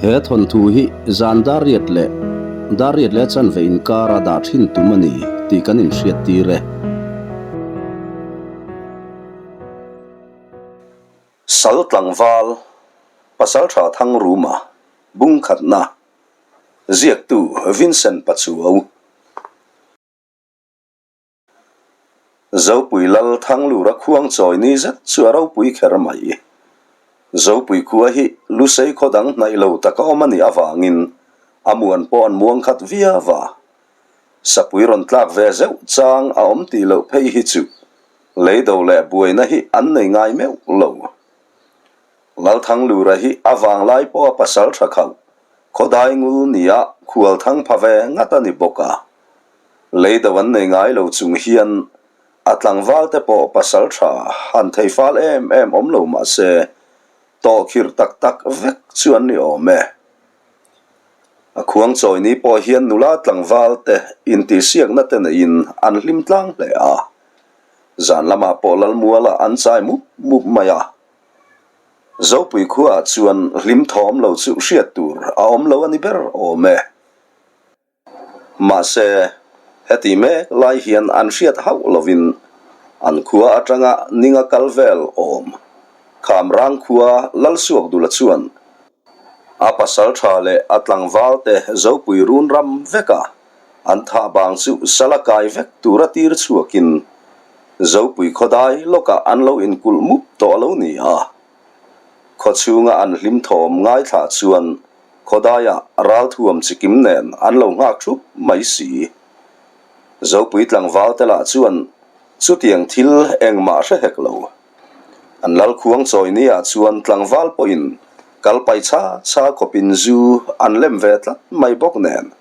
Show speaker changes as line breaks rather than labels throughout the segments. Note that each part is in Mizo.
He thawnthu hi zan dar riat leh dar riat leh chanve inkara dah thin tum a ni tih kan inhriattir e. Sal tlangval, Pasaltha Thangruma, Bungkhatna, Ziaktu Vincent Pachuau. Zopui Lal Thanglura khuang chawi ni zet chu a ropui kher mai. Zopui khua hi Lusei khaw dang hnaih lo taka awm a nih avangin a muan pawh an muang khat viau a. Sapui rawn tlak ve zeuh chang a awm tih loh phei hi chu leido leh buaina hi an nei ngai meuh lo. Lal Thanglura hi a vanglai pawh a pasal tha khauh, khawdai ngul nia khual thang pha ve ngat a ni bawk a. Lei do an nei ngai lo chung hian a tlangval te pawh pasal tha han thei fal em em awm lo mah se tawhkhirh tak tak vek chu an ni awm e. A khuang chawi ni pawh hian nula tlangval te intihsiakna te neiin an hlim tlang hle a. Zan lamah pawh Lalmuala an chai mup mup mai a. Zopui khuaah chuan hlim thawm lo chu hriat tur a awm lo a ni ber awm e. Mahse, heti mek lai hian an hriat hauh lovin an khua atanga ninga kal vel awm Khamrang khua Lalsuakdula chuan a pasal tha leh a tlangval te Zopui run ram veka an thah bang chu sala kai vek tura tir chhuakin Zopui khawdai lawkah an lo inkulh mup tawh a lo ni a. Khaw chhunga an hlim thawm ngaithla chuan khawdaiah ralthuam chikim nen an lo nghak thup mai si. Zopui tlangval te lah chuan chutiang thil engmah hre hek lo. An lal khuang chawi niah chuan tlangval pawhin kal pai chha chha khawpin zu an lem ve tlat mai bawk nen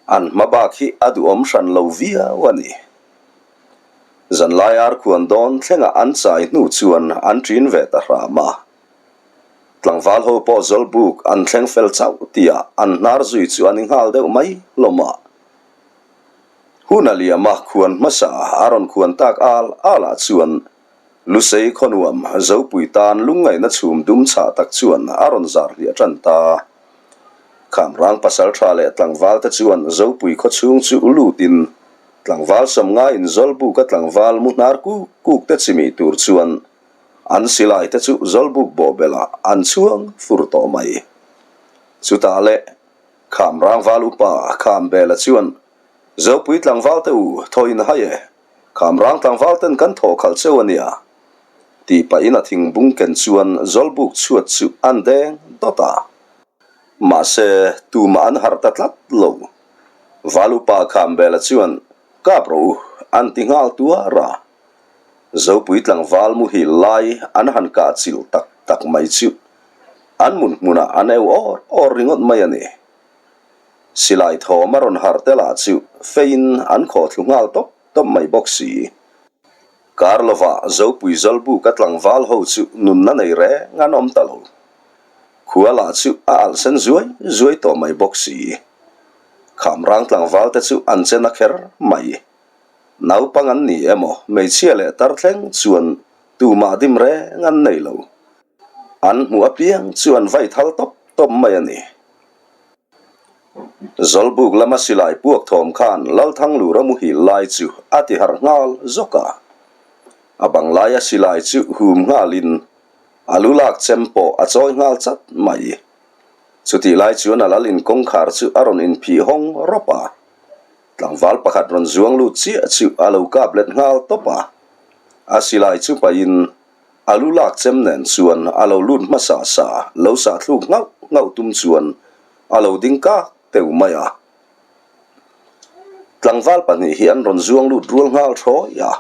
an hma bak hi a duhawm hran lo viau a ni. Zanlai ar khuan dawn thlengah an chai hnu chuan an ṭin ve ta hram a. Tlangval ho pawh Zawlbuk an thleng fel chauh tihah an hnar zui chu an i nghal deuh mai hlawm a. Hun a liam a, khuan hmasa a rawn khuan tak al alah chuan Lusei khawnuam Zopui tan lungngaihna chhum dum chhah tak chuan a rawn zar hliah ṭan ta. Khamrang pasalṭha leh tlangval te chuan Zopui khawchhung chu lutin Tlangval sawmngaiin Zawlbuka tlangval mu hnar kuk kuk te chimih tur chuan an silai te chu Zawlbuk bawhbelah an chhuang fur tawh mai. Chutah leh Khamrangval upa Khambela chuan, Zopui tlangval te u, thaw in hai e, Khamrang tlangval ten kan thawh khalh cheu a nia, tih pahin a thingbung ken chuan Zawlbuk chhuat chu an deng dawt a. Mahse, tumah an harh ta tlat lo. Valupa Khambela chuan, Kap rawh u, an ti nghal tuar a. Zopui tlangval muhil lai an han kah chilh tak tak mai chu an mun hmunah an eu awr awr ringawt mai a ni. Silai thawm a rawn harh te lah chu feiin an khawhthlu nghal tawp tawp mai bawk si. Kar lovah Zopui Zawlbuka tlangval ho chu nunna nei reng an awm ta lo. Khua lah chu a alh sen zuai zuai tawh mai bawk si. Khamrang tlangval te chu an che na kher mai. Naupang an ni emaw hmeichhia leh tar thleng chuan tumah dim reng an nei lo. An hmuh apiang chu an vai thal tawp tawp mai a ni. Zawlbuk lama silai puak thawm khan Lalthanglura muhil lai chu a ti harh nghal zawk a. A bang laia silai chu hum nghalin A lu lak chem pawh a chawi nghal chat mai. Chutih lai chuan a lal in kawngkhar chu a rawn inphih hawng rawp a. Tlangval pakhat rawn zuang lut chiah chu a lo kap let nghal tawp a. A silai chu pahin a lu lak chem nen chuan a lo lut hmasa sa lo sah thluk nghauh nghauh tum chuan a lo ding kak teuh mai a. Tlangval pahnih hi an rawn zuang lut rual nghal thawi a.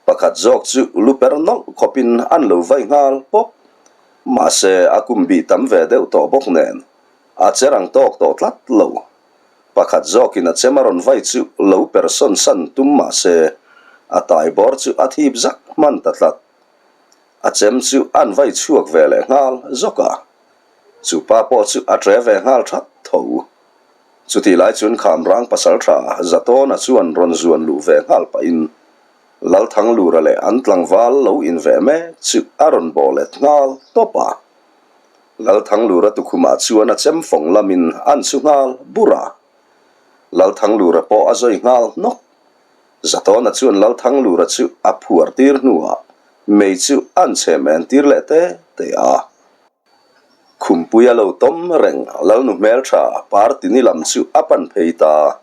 Pakhat zawk chu lu per nawlh khawpin an lo vai nghal pawp. Mahse, a kum bih tam ve deuh tawh bawk nen, a che rang tawk tawh tlat lo. Pakhat zawkin a chem a rawn vai chu lo per sawn san tum mahse, a tai bawr chu a thip zak hman ta tlat. A chem chu an vai chhuak ve leh nghal zawk a, chu pa pawh chu a tre ve nghal that tho. Chutih lai chuan Khamrang pasaltha Zatawna chuan rawn zuan luh ve nghal pahin Lalthanglura leh an tlangval lo in ve mek chu a rawn bawh let nghal tawp a. Lalthanglura tukhumah chuan a chem fawng lamin an su nghal bur a. Lalthanglura pawh a zawi nghal hnawk. Zatawna chuan Lalthanglura chu a phuar tir hnuah mei chu an chhem en tir leh te te a. Khumpui a lo tawm reng Lalnu hmeltha Partini lam chu a pan phei ta.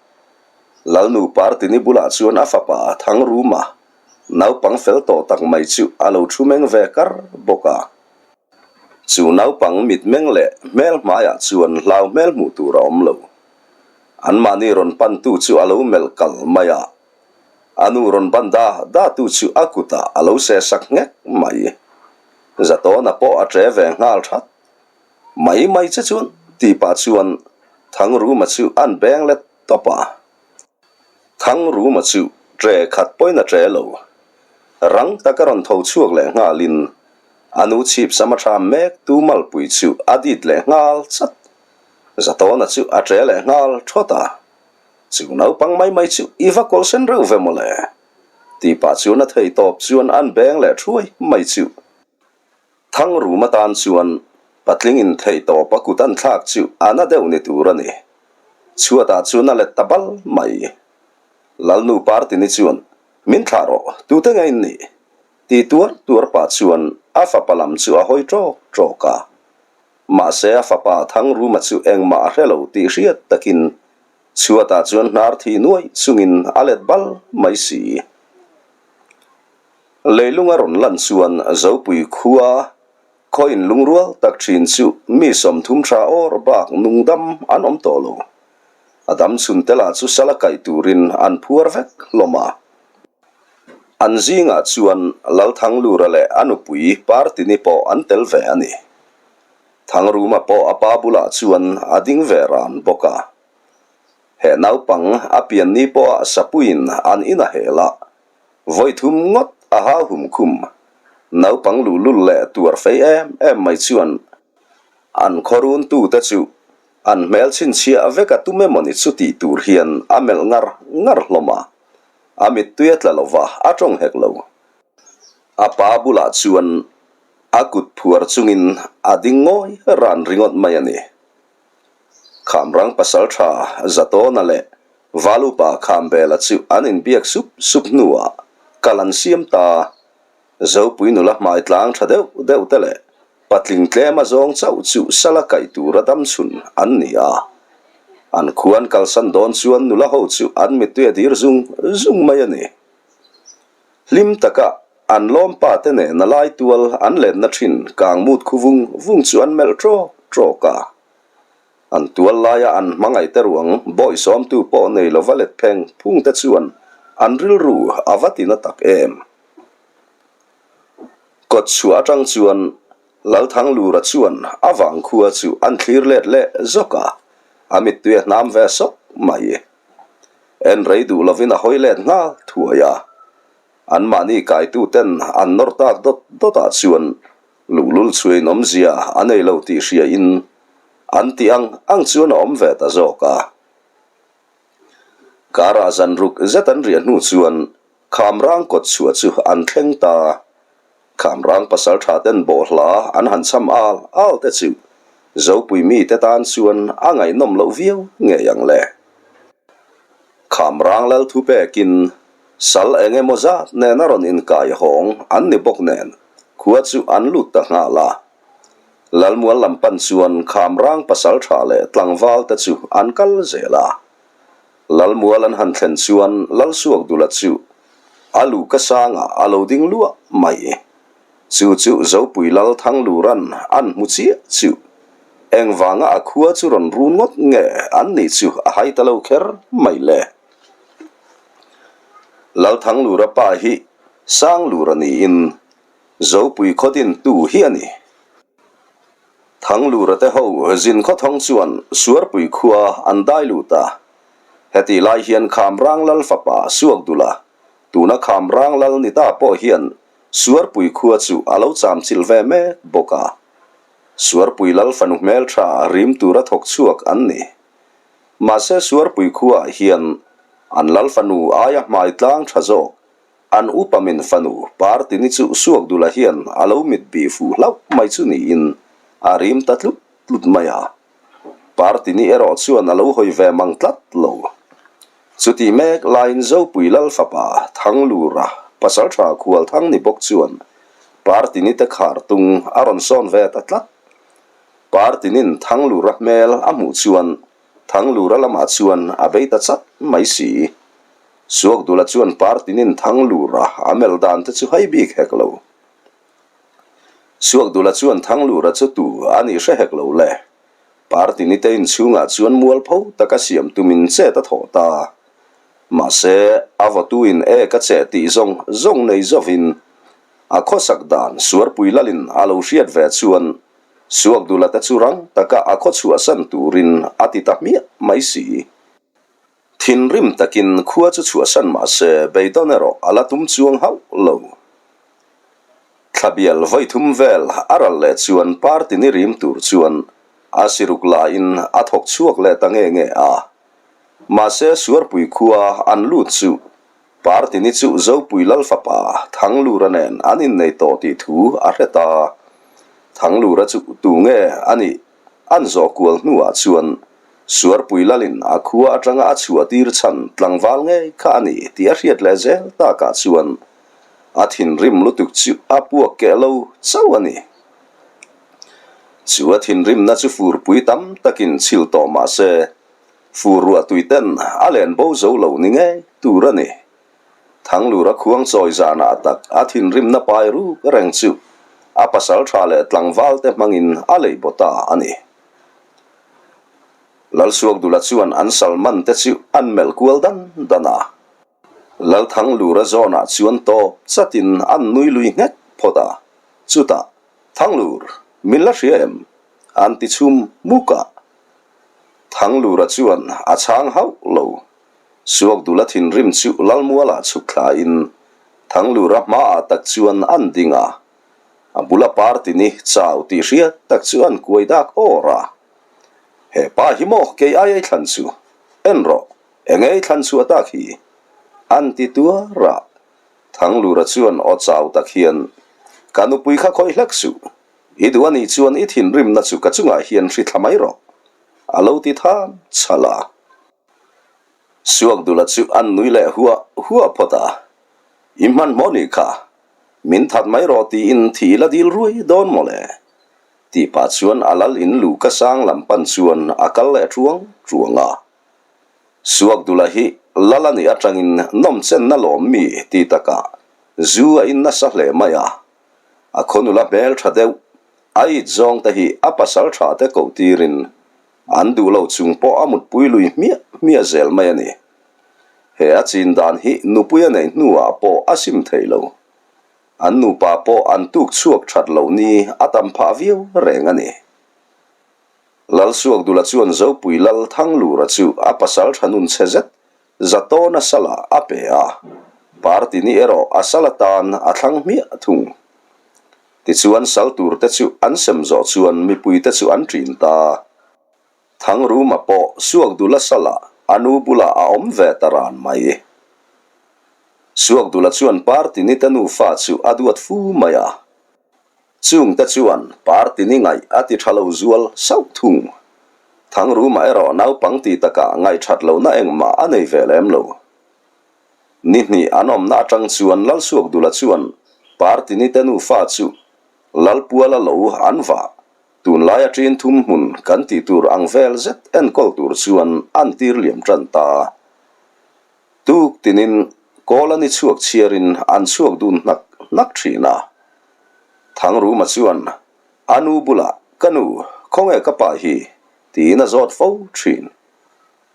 Lalnu Partini bulah chuan a fapa Thangruma naupang fel tawh tak mai chu a lo thu meng ve kar bawk a. Chu naupang mitmeng leh hmel hmaiah chuan hlau hmel hmuh tur a awm lo. Anmahni rawn pantu chu a lo melh kal mai a, a nu rawn ban da da tu chu a kutah a lo seh sak nghek mai. Zatawna pawh a ṭe ve nghal that mai mai che chuan tih pah chuan Thangruma chu an beng let tawp a. Thangruma chu ṭe khat pawhin a ṭe lo. Rang taka rawn tho chhuak leh nghalin a nu chhip sam a ṭha mek tu malpui chu a dit leh nghal chat. Zatawna chu a ṭe leh nghal ṭhawt a, Chu naupang mai mai chu i va kawlh sen reuh ve mawle? Tih pah chuan a thei tawp chuan an beng leh ṭhuai mai chu. Thangrum atan chuan patling in thei tawp a kut an thlak chu a na deuh ni tur a ni. Chhuatah chuan a let ta bal mai. Lalnu Partini chuan, Min thlah rawh, tute nge in nih? Ti tuar tuar pah chuan a fapa lam chu a hawi ṭawk ṭawk a. Mahse a fapa Thangruma chu engmah a hre lo tih hriat takin chhuatah chuan hnar thi nuai chungin a let bal mai si. Leilung a rawn lan chuan Zopui khua khawiin lungrual tak thin chu mi 30 tha awr bak nungdam an awm tawh lo. A dam chhun te lah chu sala kaih turin an phuar vek hlawm a. An zingah chuan Lalthanglura leh a nupui Partini pawh an tel ve a ni. Thangruma pawh a pa bulah chuan a ding ve ran bawk a. He naupang a pianni pawha sapuiin an in a hel a, Vawi thum ngawt a hau hum khum. Naupang luhlul leh tuar fei em em mai chuan an khawrun tute chu an hmel chhinchhiah vek a tum emawni chu tih tur hian a melh ngar ngar hlawm a. A mittui a tla lo va, a tawng hek lo. A pa bulah chuan a kut phuar chungin a ding ngawi ran ringawt mai a ni. Khamrang pasaltha Zatawna leh Valupa Khambela chu an inbiak sup sup hnuah kal an siam ta. Zopui nula hmai tlang tha deuh deuh te leh patling tlem a zawng chauh chu sala kaih tura dam chhun an ni a. An khua an kalsan dawn chuan nula ho chu an mittui a dir zung zung mai a ni. Hlim taka an lawmpa te nena lai tual an lenna thin kangmut khu vung vung chu an melh trawk trawk a. An tual laia an hmangaihte ruang bawisawmtu pawh nei lova let pheng phungte chuan an rilru a va tina tak em. Kawtchhuah atang chuan Lalthanglura chuan a vangkhua chu an thlir let leh zawk a, a mittui a hnam ve sawk mai. En rei duh lovin a hawi let nghal thuai a, anmahni kaituten an nawr tak dawt dawtah chuan Luhlul chhuain awmzia a nei lo tih hriain an tih ang ang chuan a awm ve ta zawk a. Karah zan ruk zet an riah hnu chuan Khamrang kawt chhuah chu an thleng ta. Khamrang pasal tha ten bawhhla an han cham al al te chu Zopui mite tan chuan a ngaihnawm loh viau ngei ang le. Khamrang lal thu pekin Sal eng emaw zat nena rawn inkai hawng an ni bawk nen khua chu an lut ta nghal a. Lalmual lam pan chuan Khamrang pasal tha leh tlangval te chu an kal zel a. Lalmual an han thlen chuan Lalsuakdula chu a luhka sangah a lo ding luah mai. Chu chu Zopui Lal Thangluran an hmu chiah chu engvanga a khua chu rawn run ngawt nge an nih chu a hai ta lo kher mai le. Lalthanglura pa hi Sanglura niin Zopui khawdin tu hi a ni. Thanglura te ho zin khawthawng chuan Suarpui khua an dai lut a. Hetih lai hian Khamrang Lal fapa Suakdula, tuna Khamrang Lal ni ta pawh hian Suarpui khua chu a lo chamchilh ve mek bawk a. Suarpui Lal fanu hmeltha rim tura thawk chhuak an ni. Mahse Suarpui khuaah hian an lal fanu aia hmai tlang tha zawk, an upa min fanu Partini chu Suakdula hian a lo mit bih fuh hlauh mai chu niin. A rim ta tlut tlut mai a. Partini erawh chuan a lo hawi ve mang tlat lo. Chutih mek laiin Zopui Lal fapa Thanglura pasaltha Khualthang ni bawk chuan Partini te khar tung a rawn sawn ve ta tlat. Partinin Thanglura hmel a hmuh chuan Thanglura lamah chuan a bei ta chat mai si. Suakdula chuan Partinin Thanglura a melh dan te chu hai bik hek lo. Suakdula chuan Thanglura chu tu a nih hre hek lo le. Party nite inchhungah chuan mualpho taka siam tumin chet a thawh ta. Mahse, a vawtuin e ka cheh tih zawng zawng nei zovin a khawsak dan Suarpui Lalin a lo hriat ve chuan Suakdula te chu rang taka a khaw chhuahsan turin a ti ta hmiah mai si. Thinrim takin khua chu chhuahsan mah se beidawn erawh a la tum chuang hauh lo. Thlabial vawi thum vel a ral leh chuan party ni rim tur chuan a siruk laiin a thawk chhuak leh ta nge nge a. Mahse Suarpui khua an lut chu party ni chu Zopui Lalfapa Thanglura nen an innei tawh tih thu a hre ta. Thanglura chu tu nge a nih An zawh kual hnuah chuan Suarpui Lalin a khua atanga a chhuah tir chhan tlangval ngei kha a ni tih a hriat leh zel takah chuan a thinrim lutuk chu a puak keh lo chauh a ni. Chu a thinrimna chu furpui tam takin chhil tawh mah se fur ruah tui ten a len bo zo lo ni ngei tur a ni. Thanglura khuang chawi zanah tak a thinrimna pai ruk reng chu a pasal tha leh tlangval te hmangin a lei baw ta a ni. Lalsuakdula chuan an salman te chu an melh kual dan dan a. Lalthanglura zawnah chuan tawp chatin an nui lui nghet phawt a, chutah, Thanglur, min la hria em? an ti chhum muk a. Thanglura chuan a chhang hauh lo. Suakdula thinrim chu Lalmualah chhuk thlain Thanglura hmaah tak chuan an ding a, a bula party ni chau tih hriat tak chu an kuai dak awr a. He pa hi maw kei ai ai thlan chu? En rawh, eng ei thlan chhuah tak hi? An ti tuar a. Thanglura chuan aw chau tak hian, Ka nupui kha khawih hlek suh, i duh a nih chuan i thinrimna chu ka chungah hian hri thla mai rawh, a lo ti tham chhal a. Suakdula chu an nui leh huah huah phawt a, I hmanhmawh nih kha, min that mai rawh tiin thi la dil ruai dawn maw le? Tih pah chuan a lal in lu ka sang lam pan chuan a kal leh ṭuang ṭuang a. Suakdula hi lal a nih aṭangin nawmchenna lawm mi ti takah zu a in nasa hle mai a, a khawnula hmelṭha deuh a it zawng te hi a pasal ṭha te koh tirin An duh lo chung pawh a mutpui lui hmiah hmiah zel mai a ni. He a chin dan hi nupui a neih hnuah pawh a sim thei lo. An nupa pawh an tuk chhuak that loh ni a tam phah viau reng a ni. Lalsuakdula chuan Zopui Lal Thanglura chu a pasal tha nun chhe zet Zatawna salah a pe a, Partini erawh a sal atan a thlang hmiah thung. Tichuan sal tur te chu an sem zawh chuan mipui te chu an ṭin ta. Thangruma pawh Suakdula salah a nu bulah a awm ve ta ran mai. Suakdula chuan Partini te nufa chu a duat fu mai a. Chung te chuan Partini ngaih a ti ṭha lo zual sauh thung. Thangruma erawh naupang ti takah ngaihṭhat lohna engmah a nei ve lem lo. Ni hnih an awmna atang chuan Lalsuakdula chuan Partini te nufa chu Lalpuala lo an vah, tunlai a ṭin thum hmun kan tih tur ang vel zet enkawl tur chuan an tir liam ṭan ta. Tuk tinin kawl a ni chhuak chhiarin an chhuak dun hnak hnak ṭhin a. Thangruma chuan a nu bulah, Ka nu, khawnge ka pa hi? tiin a zawt fo ṭhin.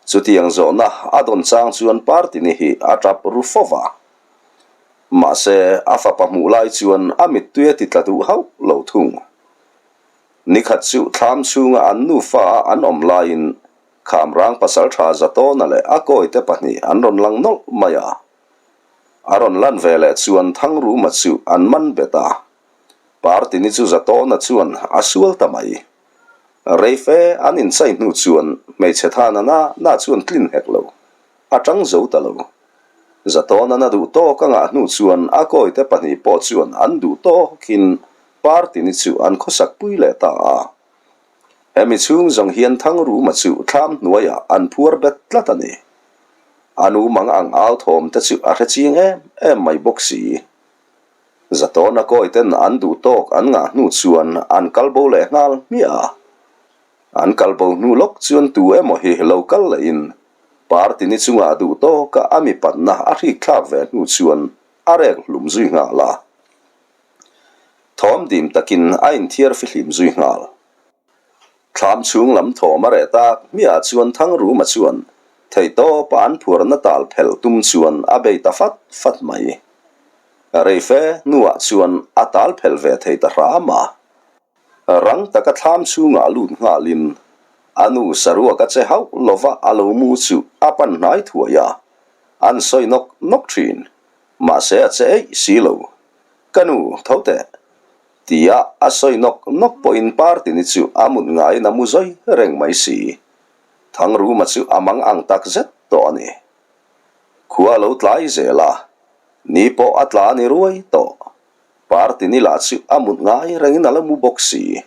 Chutiang zawhna a dawn chang chuan Partini hi a tap ru fo va. Mahse, a fapa hmuh lai chuan a mittui a ti tla duh hauh lo thung. Nikhat chu thlam chhunga an nufa a an awm laiin Khamrang pasaltha Zatawna leh a kawite pahnih an rawn lang nawlh mai a. A rawn lan ve leh chuan Thangruma chu an man bet a. Partini chu Zatawna chuan a sual ta mai. Rei fe an inchai hnu chuan hmeichhe thana na na chuan tlin hek lo, a tang zo ta lo. Zatawnan a duh tawk a ngah hnu chuan a kawite pahnih pawh chuan an duh tawkin Partini chu an khawsak pui leh ta a. Hemi chhung zawng hian Thangruma chu thlam hnuaiah an phuar bet tlat a ni. A nu mang ang au thawm te chu a hre chiang em em mai bawk si. Zatawna kawi ten an duh tawk an ngah hnu chuan an kal bo leh nghal hmiah a. An kal bo hnu lawk chuan tu emaw hi lo kal lehin party ni chungah duh tawka a mipatna a hrik thlak ve hnu chuan a rek hlum zui nghal a. Thawm dim takin a inthiar fihlim zui nghal. Thlam chhung lam thawm a reh tak hmiah chuan Thangruma chuan theihtawpa an phuarna tal phelh tum chuan a bei ta fat fat mai. Reife hnuah chuan a tal phelh ve thei ta hram a. Rang taka thlam chhungah lut nghalin a nu saruak a che hauh lova a lo mu chu a pan hnai thuai a, an sawi nawk nawk thin. Mahse a che eih si lo. Ka nu, tho teh. Tia a sawi nawk nawk pawhin Partini chu a mut ngaiin a mu zawi reng mai si. Thangruma chu a mang ang tak zet tawh a ni. Khua a lo tlai zel a, ni pawh a tla a ni ruai tawh. Partini lah chu a mut ngai rengin a lo mu bawk si.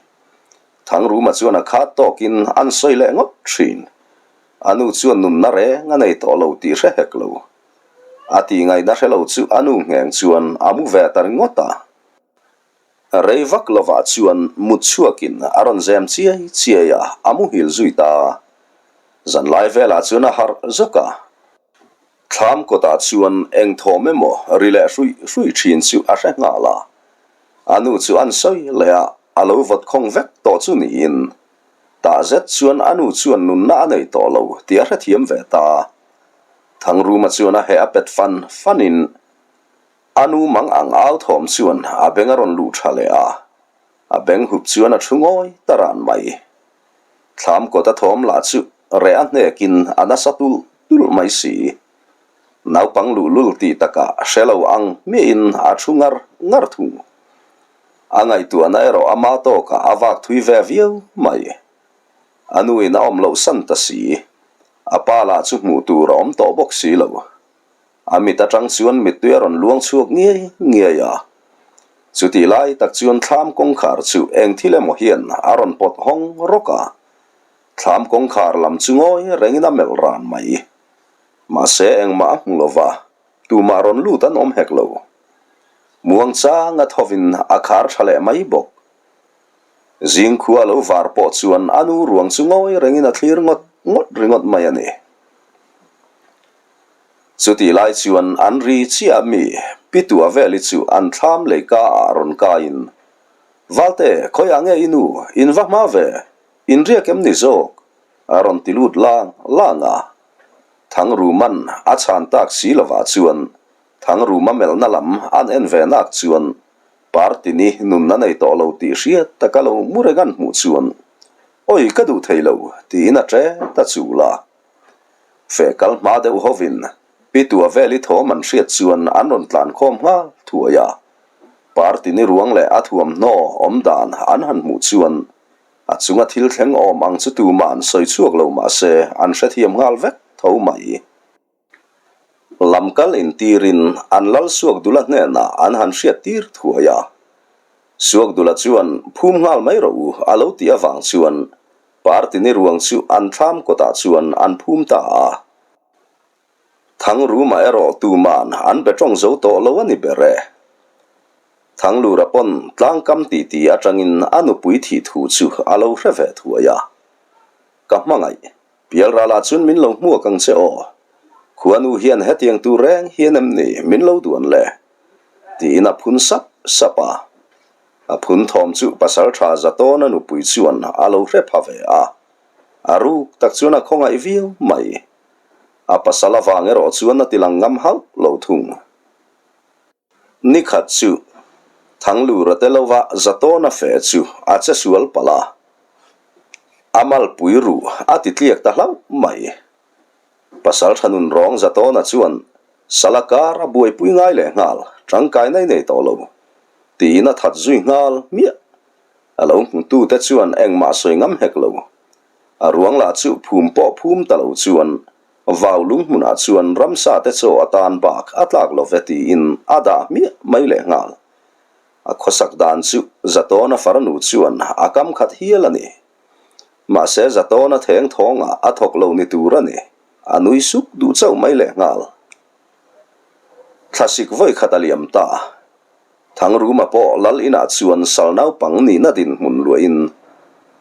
Thangruma chuan a khat tawkin an sawi leh ngawt thin. A nu chuan nunna reng a nei tawh lo tih hre hek lo. A tih ngaihna hre lo chu a nu ngheng chuan a mu ve ta ringawt a. Rei vak lovah chuan mut chhuakin a rawn zem chiai chiai a, a muhil zui ta. Zanlai velah chuan a harh zawk a. Thlam kawtah chuan eng thawm emaw ri leh hruih hruih thin chu a hre nghal a. A nu chu an sawi leh a, a lo vawt khawng vek tawh chu niin. Tah zet chuan a nu chuan nunna a nei tawh lo tih a hrethiam ve ta. Thangruma chuan a heh a pet fan fanin A nu mang ang au thawm chuan a beng a rawn luh tha leh a, a beng hup chuan a thu ngawi ta ran mai. Thlam kawt a thawm lah chu reh a hnekin a nasa tulh tulh mai si. Naupang luhlul tih takah hre lo ang hmiahin a thu ngar ngar thung. A ngaihtuahna erawh ama tawkah a vak thui ve viau mai. A nuin a awm loh san ta si. A pa lah chu hmuh tur a awm tawh bawk si lo. A mit atang chuan mittui a rawn luang chhuak ngiai ngiai a. Chutih lai tak chuan thlam kawngkhar chu eng thil emaw hian a rawn pawt hawng rawk a. Thlam kawngkhar lam chu ngawi rengin a melh ran mai. Mahse engmah a hmu lo va, tumah rawn lut an awm hek lo. Muang chang a thovin a khar tha leh mai bawk. Zingkhua lo var pawh chuan a nu ruang chu ngawi rengin a thlir ngawt ngawt ringawt mai a ni. Chutih lai chuan an ri chiah mi Pitua Veli chu an thlam lei ka ah rawn kaiin, Valte, khawiah nge i nu, in va hma ve, in riak em ni zawk? a rawn ti lut lang lang a. Thangruman a chhan tak si lovah chuan Thangruma melhna lam an en ve nak chuan Partini nun a nei tawh lo tih hriat taka lo mu reng an hmuh chuan, Awi ka duh thei lo, tiin a ṭe ta chul a. Feh kal hma deuh hovin Pi Tua Veli thawm an hriat chuan an rawn tlan khawm nghal thuai a. Party ni ruang leh a thuamhnaw awm dan an han hmuh chuan a chunga thil thleng awm ang chu tumah an sawi chhuak lo mah se an hrethiam nghal vek tho mai. Lam kal intirin an lal Suakdula hnenah an han hriat tir thuai a. Suakdula chuan phum nghal mai rawh u a lo tih avang chuan Party ni ruang chu an thlam kawtah chuan an phum ta a. Thangruma erawh tuman an be tawng zo tawh lo a ni ber e. Thanglura pawn tlangkam titi atangin a nupui thih thu chu a lo hre ve thuai a. Ka hmangaih, Pialralah chuan min lo hmuak ang che aw. Khuanu hian hetiang tur reng hian em ni min lo duan le? Tiin a phun sap sap a. A phun thawm chu pasal tha Zatawna nupui chuan a lo hre pha ve a, a ruk tak chuan a khawngaih viau mai. A pasal avang erawh chuan a ti lang ngam hauh lo thung. Nikhat chu Thanglura te lova Zatawna fe chu a che sual palh a, a malpui ruh a ti tliak ta hlauh mai. Pasal tha nun rawng Zatawna chuan Sala kar a buaipui ngai leh nghal, tangkai nei nei tawh lo. Tiin a that zui nghal hmiah. A lo hmutute chuan engmah sawi ngam hek lo. A ruang lah chu phum pawh phum ta lo chuan vau lung hmunah chuan ramsa te chaw atan bak a tlak lo ve tiin a dah hmiah mai leh nghal. A khawsak dan chu Zatawna farnu chuan a kam khat hial a ni. Mahse Zatawna theng thawngah a thawk lo ni tur a ni, a nui suk duh chauh mai lehnghal. Thlasik vawi khat a liam ta. Thangruma pawh lal inah chuan sal naupang nihna dinhmun luahin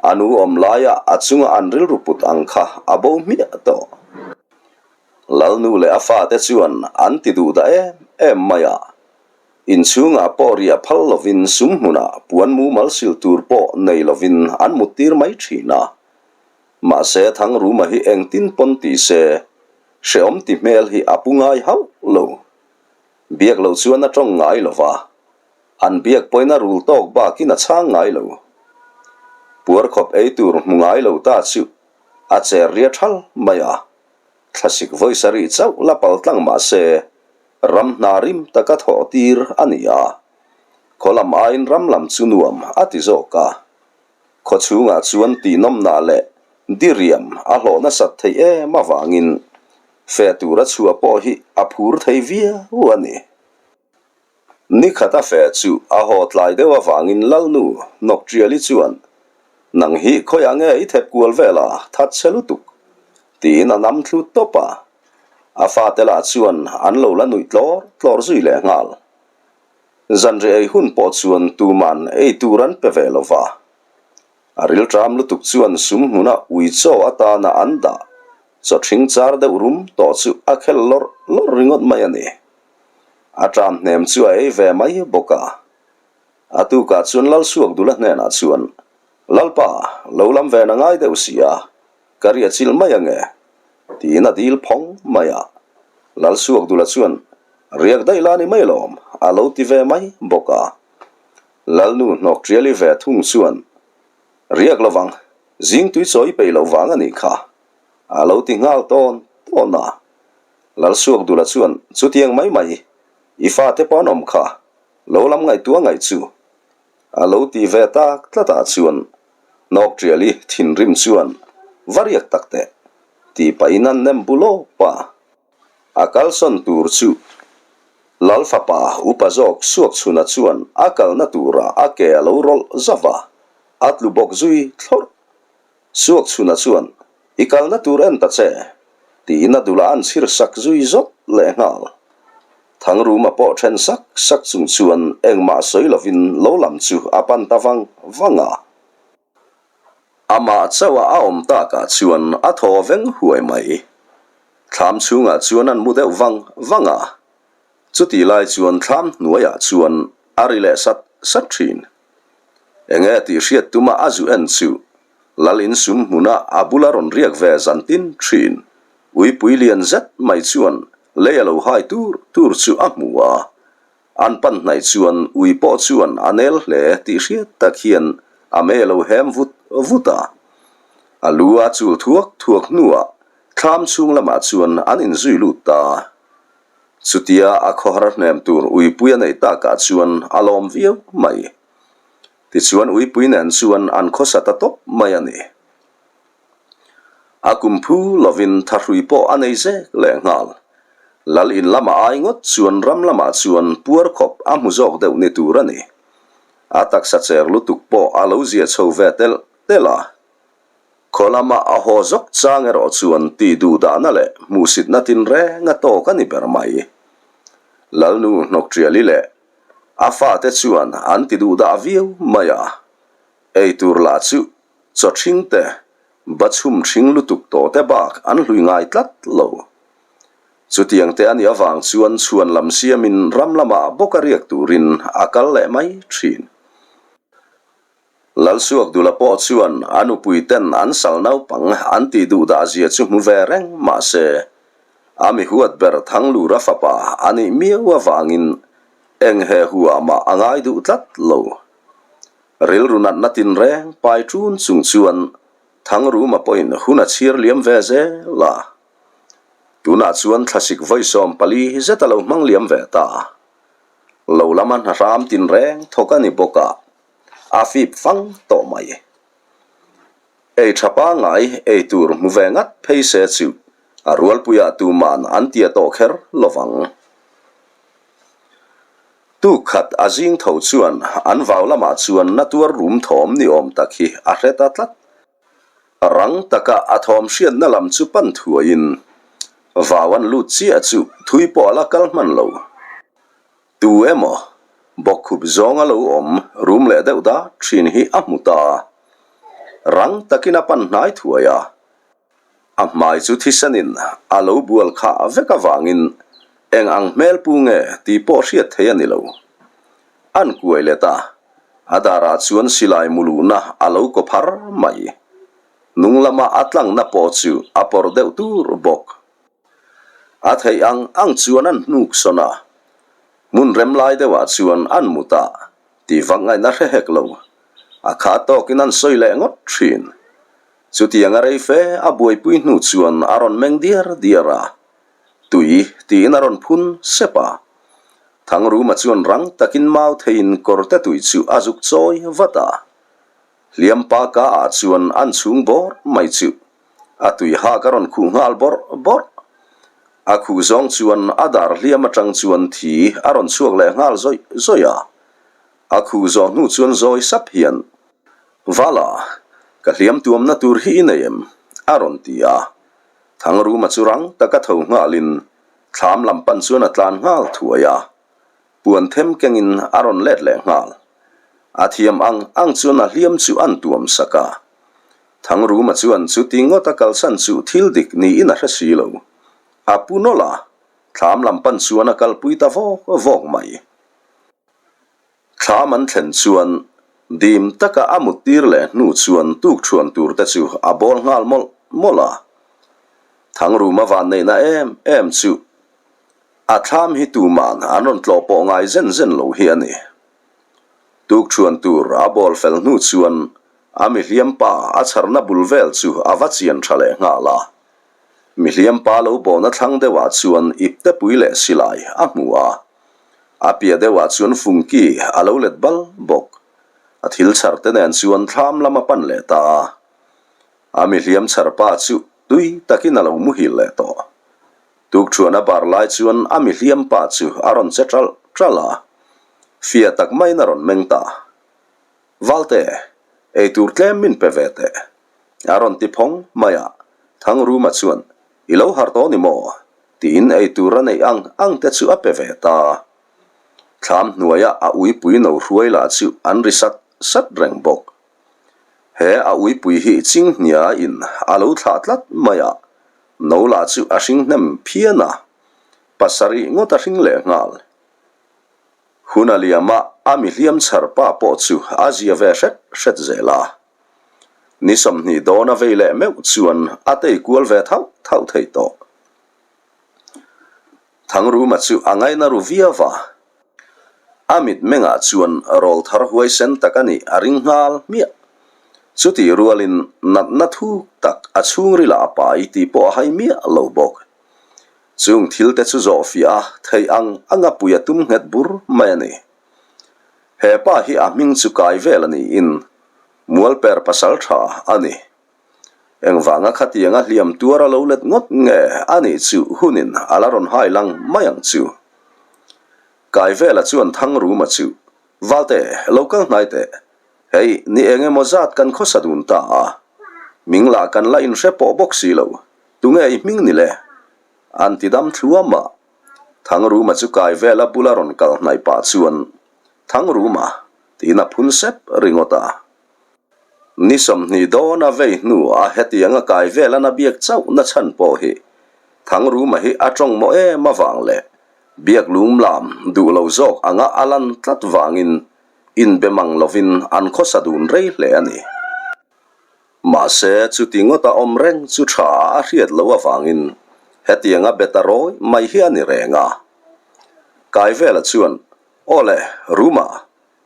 a nu awm laia a chunga an rilru put ang kha a bo hmiah tawh. Lalnu leh a fate chuan an ti duh dah em em mai a, inchhungah pawh riah phal lovin sum hmunah puan mumal sil tur pawh nei lovin an muttir mai thin a. Mahse Thangruma hi engtin pawn ti se, hrehawm ti hmel hi a pu ngai hauh lo. Biak lo chuan a tawng ngai lo va, an biak pawhin a rul tawk bakin a chhang ngai lo. Puar khawp ei tur hmu ngai lo ta chu a cher ria thal mai a, thlasik vawi sarih chauh la pal tlang mah se ram hna rim taka thawh tir a ni a, khaw lam aiin ram lam chu nuam a ti zawk a. Khaw chhungah chuan tihnawmnah leh diriam a hlawh nasat theih em avangin feh tura chhuah pawh hi a phur thei viau a ni. Nikhat a feh chu a haw tlai deuh avangin Lalnu Nawkṭiali chuan, Nang hi khawiah nge i thep kual vel a, that che lutuk, tiin a nam thlu tawp a. A fate lah chuan an lo la nuih tlawr tlawr zui leh nghal. Zanriah ei hun pawh chuan tuman ei tur an pe ve lo va. A rilṭam lutuk chuan sum hmuna ui chaw atana an dah chaw ṭhing char deuh rum tawh chu a khel lawrh lawrh ringawt mai a ni. A ṭam hnem chu a ei ve mai bawk a. A tukah chuan Lalsuakdula hnenah chuan, Lalpa, lo lam ve na ngai deuh si a, ka riah chilh mai ange, tiin a dil phawng mai a. Lalsuakdula chuan, Riak daih la ni mai lawm, a lo ti ve mai bawk a. Lalnu hnawk ṭiali ve thung chuan, Riak lovang, zing tui chawi peih loh vang a nih kha, a lo ti nghal tawn tawn a. Lalsuakdula chuan, Chutiang mai mai, i fate pawh an awm kha, lo lam ngaihtuah ngaih chu, a lo ti ve tak tlatah chuan hnawk ṭiali thinrim chuan, Va riak tak teh, tih pahin an nem bu lawp a. A kalsawn tur chu Lal fapa upa zawk Suakchhuna chuan a kalna turah a ke a lo rawlh zauh a, a tlu bawk zui thlawrh. Suakchhuna chuan, I kalna tur en ta che, tiin a dulah an chhir sak zui zawt lehnghal. Thangruma pawh then sak sak chung chuan engmah sawi lovin lo lam chu a pan ta vang vang a. Amah chauha a awm takah chuan a thaw veng huai mai. Thlam chhungah chuan an mu deuh vang vang a, chutih lai chuan thlam hnuaiah chuan a ri leh sat sat thin. Enge tih hriat tuma a zu en chu Lal insum hmuna a bula rawn riak ve zan tin thin. Uipui lian zet mai chuan lei a lo hai tur tur chu a hmu a, An pan hnaih chuan ui pawh chuan a nel hle tih hriat tak hian a mei a lo hem vut vut a. A lu a chul thuak thuak hnuah thlam chhung lamah chuan an inzui lut ta. Chutia a khawhar hnem tur uipui a neih takah chuan a lawm viau mai. Tichuan uipui nen chuan an khawsa ta tawp mai a ni. A kum phu lovin thahrui pawh a nei zek leh nghal. Lal in lamah ai ngawt chuan ram lamah chuan puar khawp a hmu zawk deuh ni tur a ni. A taksa cher lutuk pawh a lo zia chho ve telh telh a. Khaw lama a haw zawk chang erawh chuan tih duh dahna leh hmuhsitna tinreng a tawk a ni ber mai. Lalnu Hnawkṭiali leh a fate chuan an ti duh dah viau mai a. Eitur lah chu Chaw ṭhing te, ba chhum ṭhing lutuk tawh te bak an hlui ngai tlat lo. Chutiang te a nih avang chuan chhuan lam siamin ram lamah bawk a riak turin a kal leh mai ṭhin. Lalsuakdula pawh chuan a nupui ten an sal naupang an tih duh dah zia chu hmu ve reng mah se, a mi huat ber Thanglura fapa a nih miau avangin eng he huah mah a ngai duh tlat lo. Rilru natna tinreng pai ṭun chung chuan Thangruma pawhin hun a chhir liam ve zel a. Tunah chuan thlasik vawi 14 zet a lo hmang liam ve ta. Lo lama hna hram tinreng thawk a ni bawk a, a fip fang tawh mai. Ei ṭha pangngai ei tur hmu ve ngat phei se chu a rualpuiah tuman an tia tawh kher lovang. Tuk khat a zing tho chuan an vau lamah chuan na tuar rum thawm ni awm tak hi a hre ta tlat. Rang taka a thawm hriatna lam chu pan thuaiin vau an lut chiah chu thui pawh a la kal hman lo. Tu emaw bawkkhup zawnga lo awm rum leh deuh dat thin hi a hmu ta. Rang takin a pan hnai thuai a, a hmai chu thisenin a lo bual khah vek avangin eng ang hmel pu nge tih pawh hriat thei a ni lo. An kuai let a, A darah chuan silai muluhna a lo kaw phar mai. Hnung lama a tlangna pawh chu a pawr deuh tur bawk. A theih ang ang chuan an hnuk sawn a, hmun rem lai deuhah chuan an mut a, tih vak ngaihna hre hek lo. A kha tawkin an sawi leh ngawt thin. Chutiang a rei fe a buaipui hnu chuan a rawn meng diar diar a, Tui tiin a rawn phun sep a. Thangruma chuan rang takin mau theiin kawrte tui chu a zuk chawi vat a. Hliampa ka ah chuan an chhung bawr mai chu a tui hak a rawn khuh nghal bawrh bawrh. A khuh zawng chuan a dar hliam atang chuan thi a rawn chhuak leh nghal zawih zawih a. A khuh zawh hnu chuan zawi sap hian, Vala, ka hliam tuamna tur hi i nei em? a rawn ti a. Thangruma chu rang taka tho nghalin thlam lam pan chuan a tlan nghal thuai a, puan them kengin a rawn let leh nghal. A thiam ang ang chuan a hliam chu an tuam sak a. Thangruma chuan chuti ngawta kalsan chu thil dik niin a hre si lo. A pu nawlh a, thlam lam pan chuan a kalpui ta vawk vawk mai. Thlam an thlen chuan dim taka a mut tir leh hnu chuan tukṭhuan tur te chu a bawl nghal mawlh mawlh a. Thangruma vanneihna em em chu a thlam hi tuman an rawn tlawh pawh ngai zen zen lo hi a ni. Tukṭhuan tur a bawl fel hnu chuan a mihliampa a chharna bul vel chu a va chian ṭha leh nghal a. Mihliampa lo bawhna thlang deuhah chuan iptepui leh silai a hmu a. A piah deuhah chuan fungki a lo let bal bawk. A thil chhar te nen chuan thlam lam a pan leh ta a. A mihliam chhar pa chu tui takin a lo muhil leh tawh. Tukṭhuan a bar lai chuan a mihliam pa chu a rawn che ṭalh ṭalh a. Fia tak maiin a rawn meng ta. Valte, eitur tlem min pe ve teh. A rawn ti phawng mai a. Thangruma chuan, I lo harh tawh ni maw? Tiin eitur a neih ang ang te chu a pe ve ta. Thlam hnuaia a uipui no hruai lah chu an ri sat sat reng bawk. He a uipui hi chinghnia in a lo thlah tlat mai a, no lah chu a hring hnem phian a, pasarih ngawt a hring leh nghal. Hun a liam a, a mihliam chhar pa pawh chu a zia ve hret hret zel a. Ni 20 dawn a vei leh meuh chuan a tei kual ve thauh thauh thei tawh. Thangruma chu a ngaina ru viau va, a mitmengah chuan rawl thar huaisen tak a nih a ring nghal hmiah. Chutih rualin natna thuk tak a chhungril ah a pai tih pawh a hai miah lo bawk. Chung thil te chu zawhfiah a theih ang anga pui a tum nghet bur mai a ni. He pa hi a hming chu kai vel a niin Mualper pasal tha a ni. Engvanga khatianga hliam tuar a lo let ngawt nge a nih chu hunin a la rawn hai lang mai ang chu. Kaivela chuan Thangruma chu, Valte, lo kal hnai teh. Hei, ni eng emaw zat kan khawsa dun ta a. Hming lah kan la inhre pawh bawk si lo. Tunge i hming ni le? An ti dam thluam a. Thangruma chu Kaivela bula rawn kal hnaih pah chuan, Thangruma, tiin a phun sep ringawt a. Ni 20 dawn a vei hnu a hetiang a kai vel a na biak chauh na chhan pawh hi Thangruma hi a tawng mawh em avang leh biak lung lam duh lo zawk anga a lan tlat vangin inbe mang lovin an khawsa dun rei hle a ni. Mahse chuti ngawt a awm reng chu tha a hriat loh avangin hetiang a be ta rawi mai hi a ni reng a. Kaivela chuan Aw le, Ruma,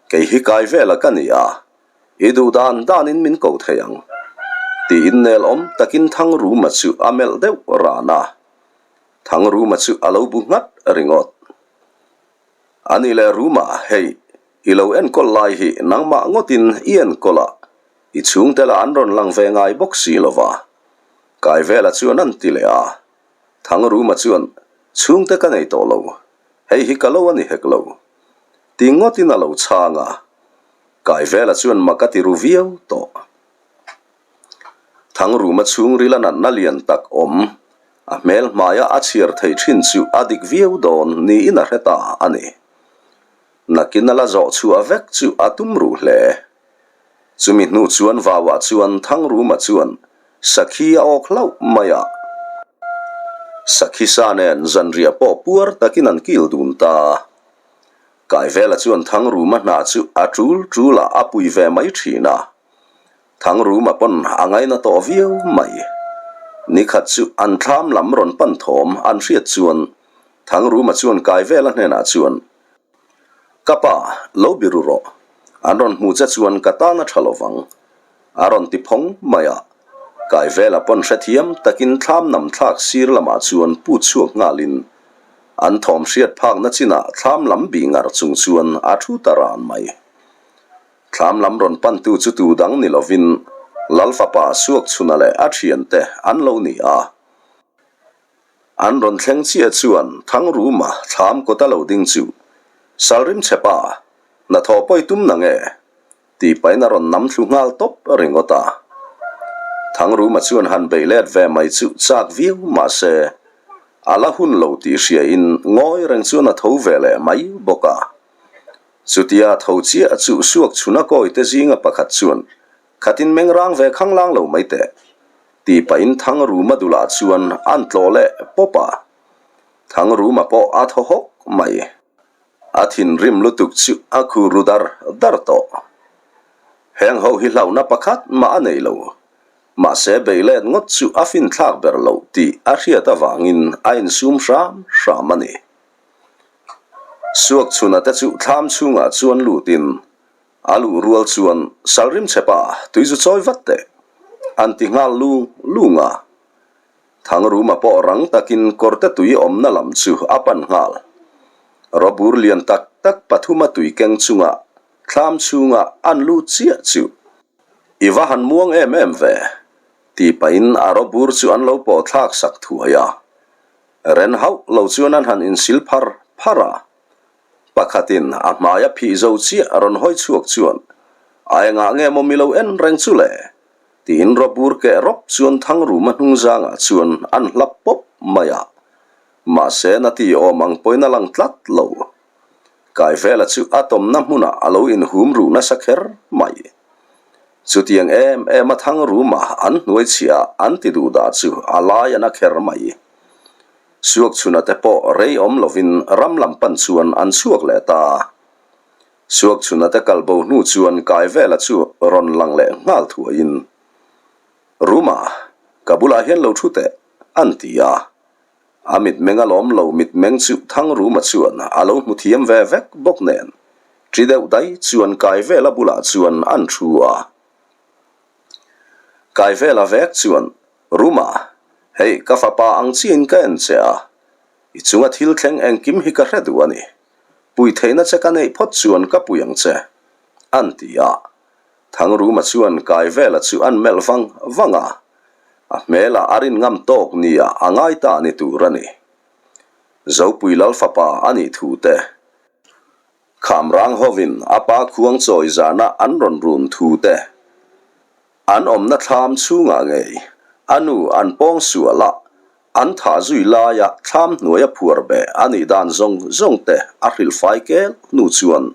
kei hi kai vela ka ni a, i duh dan danin min ko thei ang, tiin nel awm takin Thangruma chu a melh deuh ran a. Thangruma chu a lo bu nghat ringawt. A ni le Ruma, hei, i lo enkawl lai hi nangmah ngawtin i enkawl a, i chhungte lah an rawn lang ve ngai bawk si lo va, kai vela chuan an ti leh a. Thangruma chuan, Chhungte ka nei tawh lo, Hei hi ka lo a ni hek lo. Ti ngawtin a lo chhang a, Kaivela chuan mak a ti ru viau tawh. Thangruma chhungrila natna lian tak awm, a hmel hmaia a chhiar theih thin chu a dik viau dawn niin a hre ta a ni. Nakin a la zawh chhuah vek chu a tum ruh hle. Chumi hnu chuan vauah chuan Thangruma chuan sakhi a awk hlauh mai a. Sakhi sa nen zanriah pawh puar takin an kil dun ta. Kaivela chuan Thangruma hnah chu a tul tulah a pui ve mai thin a. Thangruma pawn a ngaina tawh viau mai. Nikhat chu an thlam lam rawn pan thawm an hriat chuan Thangruma chuan Kaivela hnenah chuan, Ka pa, lo biru rawh. An rawn hmu che chuan ka tan a tha lo vang. A rawn ti phawng mai a. Kaivela pawn hrethiam takin thlam nam thlak sir lamah chuan put chhuak nghalin an thawm hriat phakna chinah thlam lam bih ngar chung chuan a thu ta ran mai. Thlam lam rawn pantu chu tu dang ni lovin Lal fapa Suakchhuna leh a thiante an lo ni a. An rawn thleng chiah chuan Thangruma thlam kawta lo ding chu, Salrim chhepa, hnathawh pawi tum na nge? tih pahin a rawn nam thlu nghal tawp ringawt a. Thangruma chuan han beih let ve mai chu chak viau mah se, a la hun lo tih hriain ngawi reng chuan a tho ve leh mai bawk a. Chutia tho chiah chu suak chhuna kawite zinga pakhat chuan Khatin meng rang ve khanglang lo mai teh, tih pahin Thangruma dulah chuan an tlawh leh pawp a. Thangruma pawh a thaw hawk mai. A thinrim lutuk chu a khu ru dar dar tawh. Heng ho hi hlauhna pakhat mah a nei lo. Mahse beihlet ngawt chu a finthlak ber loh tih a hriat avangin a insum hram hram a ni. Suakchhuna te chu thlam chhungah chuan lutin A luh rual chuan Salrim chhepa tui zu chawi vat teh an ti nghal lung lung a. Thangruma pawh rang takin kawrte tui awmna lam chu a pan nghal. Robur lian tak tak pathuma tui keng chunga thlam chhunga an lut chiah chu i va han muang em em ve tih pahin a robur chu an lo pawh thlak sak thuai a. Ren hauh lo chuan an han insil phar phar a. Pakhatin a hmaia phih zo chiah a rawn hawi chhuak chuan, A engah nge maw mi lo en reng chu le? tiin rawbur keh rawp chuan Thangruma hnung zangah chuan an hlap pawp mai a. Mahse na ti awm ang pawhin a lang tlat lo. Kaivela chu a tawmna hmunah a lo inhum ruh nasa kher mai. Chutiang em em a Thangruma an hnuai chhiah an ti duh dah chu a lai a na kher mai. Suakchhuna te pawh rei awm lovin ram lam pan chuan an chhuak leh ta. Suakchhuna te kal bo hnu chuan Kaivela chu rawn lang leh nghal thuaiin, Ruma, ka bulah hian lo thu teh, an ti a. A mitmeng a lawm lo mitmeng chu Thangruma chuan a lo hmu thiam ve vek bawk nen, ṭi deuh dai chuan Kaivela bulah chuan an thu a. Kaivela vek chuan Ruma, hei ka fapa ang chiin ka en che a, i chunga thil thleng engkim hi ka hre duh a ni. Pui theihna che ka neih phawt chuan ka pui ang che, an ti a. Thangruma chuan Kaivela chu an melh vang vang a, a hmelah a rin ngam tawk nia a ngai ta ni tur a ni. Zopui Lal fapa a nih thu te, Khamrang hovin a pa khuang chawi zana an rawn run thu te, An awmna thlam chhungah ngei a nu an pawng sual a, an thah zui laia thlam hnuaia phuar beh a nih dan zawng zawng te a hrilh fai kel hnu chuan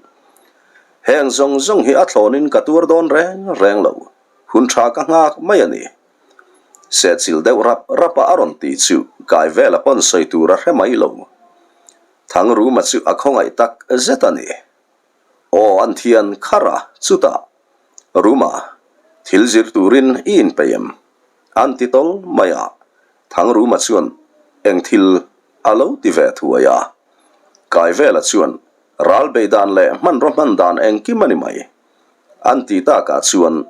heng zawng zawng hi a thlawnin ka tuar dawn reng reng lo, hun tha ka nghak mai a ni. Sehchilh deuh rap rap a a rawn tih chu kai vela pawn sawi tur a hre mai lo. Thangruma chu a khawngaih tak zet a ni. Aw an thian kharh a, chutah Ruma, thil zir turin i inpeih em? An ti tawl mai a, Thangruma chuan eng thil a lo ti ve thuai a. Kaivela chuan ral bei dan leh hmanraw hman dan engkim a ni mai. An ti takah chuan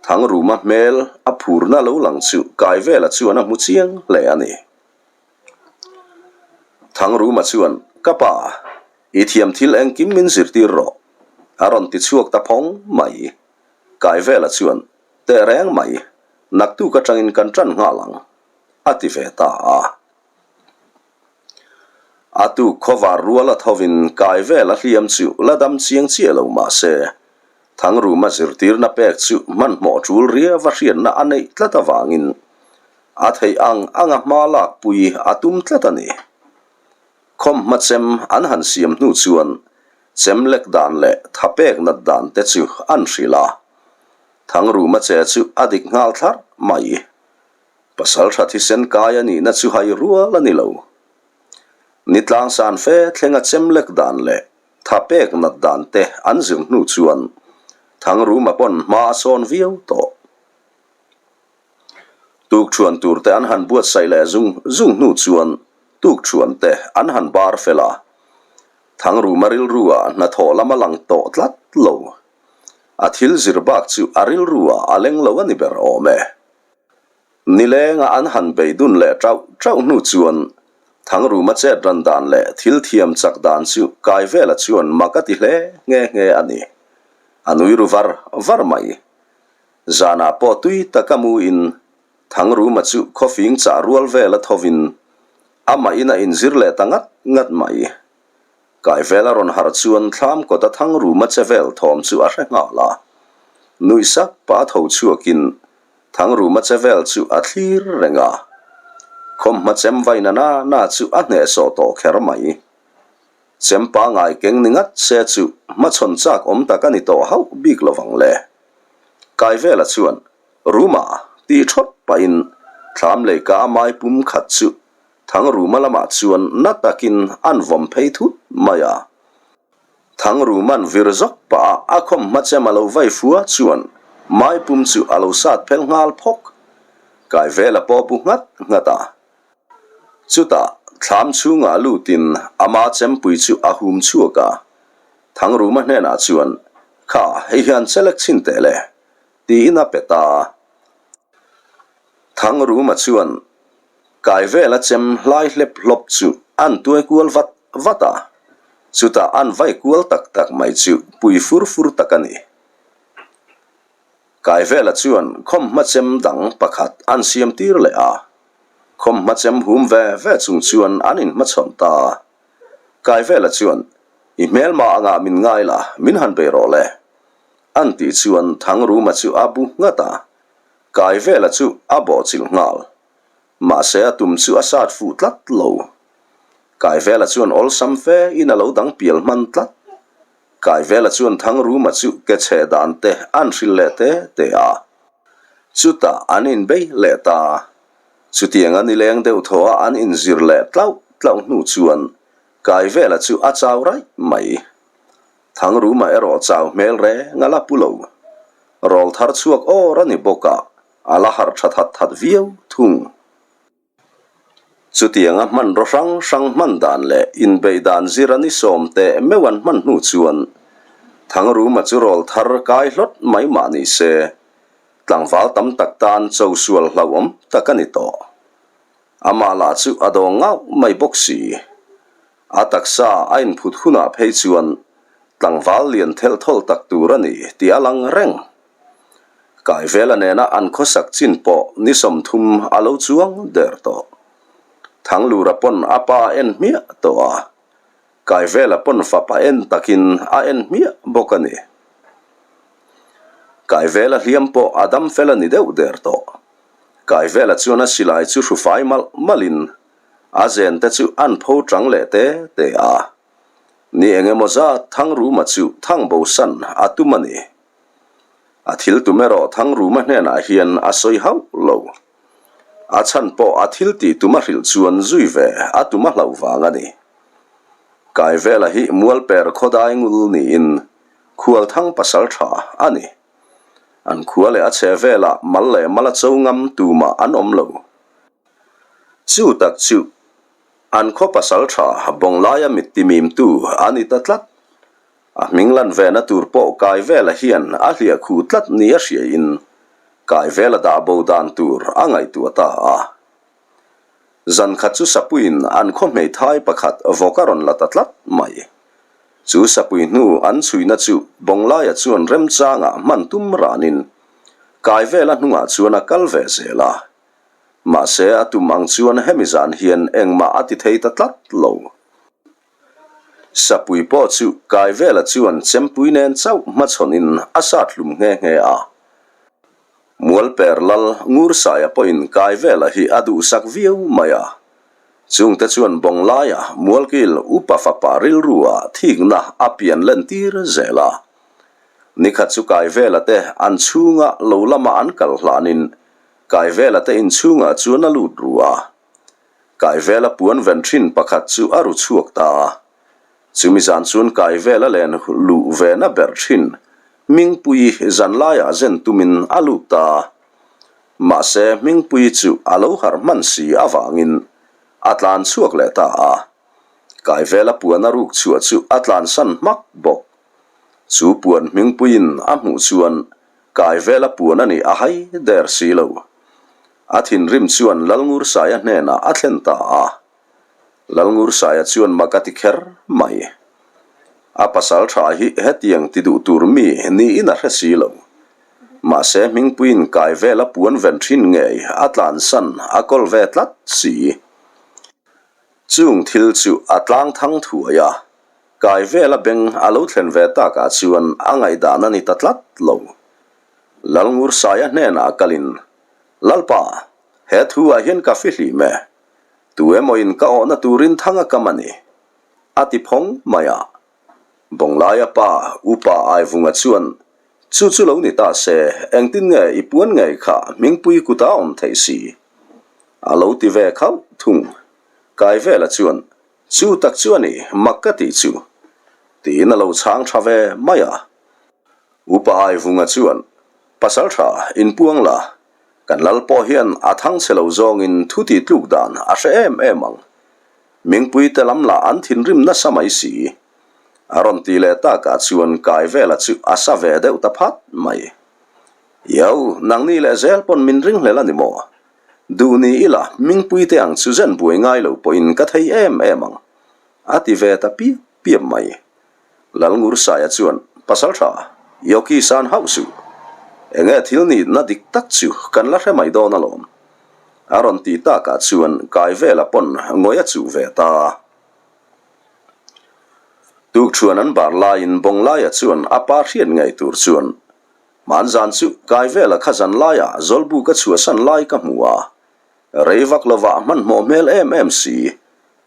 Thangruma hmel a phurna lo lang chu Kaivela chuan a hmu chiang hle a ni. Thangruma chuan, Ka pa, i thiam thil engkim min zirtir rawh, a rawn ti chhuak ta phawng mai. Kaivela chuan, Teh reng mai, naktuk atangin kan tan nghal ang, a ti ve ta a. A tuk khawvar rual a thovin Kaivela hliam chu la dam chiang chiah lo mah se. Thangruma zirtirna pek chu hmanhmawh tul riava hriatna a neih tlat avangin a theih ang anga hma lakpui a tum tlat a ni. Khawmhma chem an han siam hnu chuan chem lek dan leh tha pek nat dan te chu an hrilh a. Thangruma che chu a dik nghal thlarh mai. Pasal tha thisen kai a nihna chu hai rual a ni lo. Ni tlangsan fe thlenga chem lek dan leh tha pek nat dan te an zir hnu chuan Thangruma pawn hma a sawn viau tawh. Tukṭhuan tur te an han buatsaih leh zung zung hnu chuan tukṭhuan te an han bar fel a. Thangruma rilru ah hnathawh lam a lang tawh tlat lo. A thil zir bak chu a rilru ah a leng lo a ni ber awm e. Nilenga an han bei dun leh ṭauh ṭauh hnu chuan Thangruma chet ran dan leh thil thiam chak dan chu Kaivela chuan mak a ti hle nghe nghe a ni. A nui ru var var mai. Zanah pawh tui taka muin Thangruma chu khawfing chah rual vela thovin amah in a inzir leh ta ngat ngat mai. Kaivela rawn harh chuan thlam kawta Thangruma che vel thawm chu a hre nghal a. Nuih sak pah tho chhuakin Thangruma che vel chu a thlir reng a. Khawmhma chem vaina na na chu a hnehsawh tawh kher mai. Chem pangai keng ni ngat se chu hmachhawn chak awm tak a ni tawh hauh bik lo vang le. Kaivela chuan Ruma tih thawt pahin thlam leika a mai pum khat chu Thangruma lamah chuan na takin an vawm phei thut mai a. Thangruman vir zawk pah a a khawm hma chem a lo vai fua chuan mai pum chu a lo sat phel nghal phawk. Kaivela pawh bu nghat nghat a. Chutah thlam chhungah lutin ama chempui chu a hum chhuak a. Thangruma hnenah chuan, Kha, hei hian chelek chhin teh le, tiin a pe ta a. Thangruma chuan Kaivela chem hlai hlep hlawp chu an tuai kual vat vat a, chutah an vai kual tak tak mai chu pui fur fur tak a ni. Kaivela chuan khawmhma chem dang pakhat an siam tir leh a, khawmhma chem hum ve ve chung chuan an inhmachhawn ta a. Kaivela chuan, I hmelma angah min ngai la, min han bei rawh le. An tih chuan Thangruma chu a bu nghat a, Kaivela chu a bawhchilh nghal. Mahse a tum chu a sat fuh tlat lo. Kaivela chuan awlsam fe in a lo dang pial hman tlat. Kaivela chuan Thangruma chu ke chhe dan te an hrilh leh te te a. Chutah an inbei leh ta. Chutiang a nileng deuh thaw a an inzir leh tlauh tlauh hnu chuan Kaivela chu a chau raih mai. Thangruma erawh chau hmel reng a la pu lo. Rawl thar chhuak awr a ni bawk a, a la harh tha that that viau thung. Chutianga hmanraw hrang hrang hman dan leh inbeih dan zir a ni sawm teh meuh an hman hnu chuan Thangruma chu rawl thar kai hlawt mai mah ni se, tlangval tam tak tan cho sual hlauhawm tak a ni tawh. Amah lah chu a dawng ngauh mai bawk si. A taksa a inphut hunah phei chuan tlangval lian thelh thawlh tak tur a ni tih a lang reng. Kaivela nena an khawsak chin pawh ni 30 a lo chuang der tawh. Thanglura pawn a pa a en hmiah tawh a, Kaivela pawn fapa en takin a en hmiah bawk a ni. Kaivela hliam pawh a dam fel a ni deuh der tawh. Kaivela chuan a silai chu hru fai malh malhin a zen te chu an pho chang leh te te a. Ni eng emaw zat Thangruma chu Thangbosan a tum a ni. A thil tum erawh Thangruma hnenah hian a sawi hauh lo. A chhan pawh a thil tih tum a hrilh chuan zui ve a tum a hlauh vang a ni. Kaivela hi Mualper khawdai ngul niin Khualthang pasal tha a ni. An khua leh a chhe velah mal leh mal a cho ngam tumah an awm lo. Chu tak chu an khaw pasal tha Bawnglaia mittimimtu a ni ta tlat. A hming lan vena tur pawh Kaivela hian a hliah khuh tlat ni a hriain Kaivela dah bo dan tur a ngaihtuah ta a. Zan khat chu Sapuiin an khaw hmeithai pakhat vawk a rawn la ta tlat mai. Chu Sapui hnu an chhuina chu Bawnglaia chuan remchangah hman tum ranin Kaivela hnungah chuan a kal ve zel a. Mahse a tum ang chuan hemi zan hian engmah a ti thei ta tlat lo. Sapui pawh chu Kaivela chuan chempui nen chauh hmachhawnin a sat hlum nghe nghe a. Mualper lal Ngursaia pawhin Kaivela hi a duhsak viau mai a. Chungte chuan Bawnglaia Mualkil upa fapa rilrua thikna a pian lentir zel a. Nikhat chu Kaivela te an chhunga lo lama an kal hlanin Kaivela te inchhungah chuan a lut ru a. Kaivela puan ven thin pakhat chu a ru chhuak ta a. Chumi zan chuan Kaivela len luh vena ber thin Hmingpuii zanlaiah zen tumin a lut ta a. Mahse Hmingpuii chu a lo harh hman si avangin a tlan chhuak leh ta a. Kaivela puan a ruk chhuah chu a tlansan hmak bawk. Chu puan Hmingpuiin a hmuh chuan Kaivela puan a nih a hai der si lo. A thinrim chuan Lalngursaia hnenah a thlen ta a. Lalngursaia chuan mak a ti kher mai. A pasal tha hi hetiang ti duh tur mi niin a hre si lo. Mahse Hmingpuiin kai vela puan ven thin ngei a tlansan a kawl ve tlat si. Chung thil chu a tlang thang thuai a, kai vela beng a lo thlen ve takah chuan a ngaihdan a ni ta tlat lo. Lalngursaia hnenah kalin, Lalpa, he thu ah hian ka fihlim e. Tu emawin ka awhna turin thang a kam a ni, a ti phawng mai a. Bawnglaia pa Upa Aivunga chuan, Chu chu lo ni ta se, engtin nge i puan ngei kha Hmingpui kuta awm theih si? A lo ti ve khauh thung. Kaivela chuan, Chu tak chu a ni, mak ka tih chu, tiin a lo chhang tha ve mai a. Upa Aivunga chuan, Pasal tha, inpuang la, kan lal pawh hian a thang chhe lo zawngin thu tih tluk dan a hre em em ang. Mingpui te lam lah an thinrim nasa mai si. A rawn ti leh takah chuan Kaivela chu a sa ve deuh ta phat mai. Yo, nangni leh zel pawn min ringhlel a ni maw? Duh ni ila Mingpui te ang chu zen buai ngai lo pawhin ka thei em em ang, a ti ve ta piap piap mai. Lalngursaia chuan, Pasaltha, Yoki san hauh suh. Enge thil nihna dik tak chu kan la hre mai dawn alawm. A rawn ti takah chuan Kaivela pawn ngawi a chuh ve ta. Tukṭhuan an bar laiin Bawnglaia chuan a pa hriat ngei tur chuan, Hmanzan chu Kaivela kha zan laiah Zawlbuka chhuahsan lai ka hmu a, rei vak lovah hmanhmawh hmel em em si,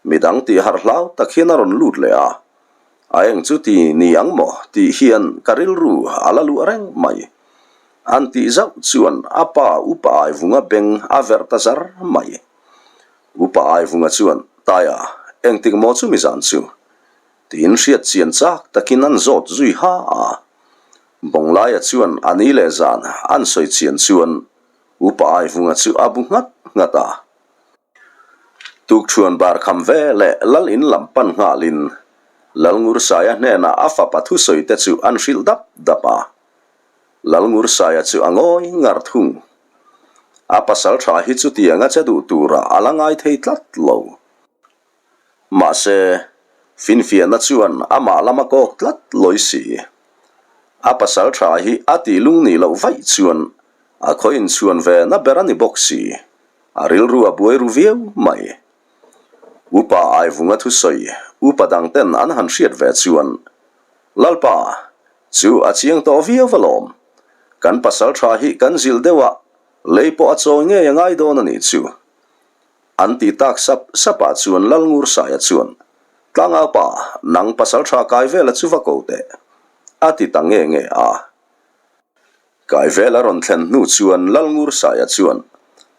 Midang tih harh hlau tak hian a rawn lut leh a, a eng chu ti ni ang maw tih hian ka rilru a la luah reng mai. An tih zauh chuan a pa Upa Aivunga beng a verh ta zar mai. Upa Aivunga chuan, Taia, engtik maw chumi zan chu? Tiin hriat chian chak takin an zawt zui ha a. Bawnglaia chuan a ni leh zan an sawi chian chuan Upa Aivunga chu a bu nghat nghat a. Tukṭhuan bar kham ve leh Lal in lam pan nghalin Lalngursaia hnenah a fapa thusawi te chu an hrilh dap dap a. Lalngursaia chu a ngawi ngar thung. A pasal tha hi chutianga che duh turah a la ngai thei tlat lo. Mahse, finfiahna chuan amah lama kawk tlat lawi si. A pasal tha hi a tih lung nih loh vaih chuan a khaw inchhuan ve na ber a ni bawk si. A rilru a buai ru viau mai. Upa Aivunga thusawi upa dangten an han hriat ve chuan, Lalpa, chu a chiang tawh viau alawm. Kan pasal tha hi kan zilh deuh a, lei pawh a chawi ngei a ngai dawn a nih chu. An ti tak sap sapah chuan Lalngursaia chuan, Tlangaupa, nang pasal tha kai vela chu va ko teh, a ti ta nge nge a. Kaivel a rawn thlen hnu chuan Lalngursaia chuan,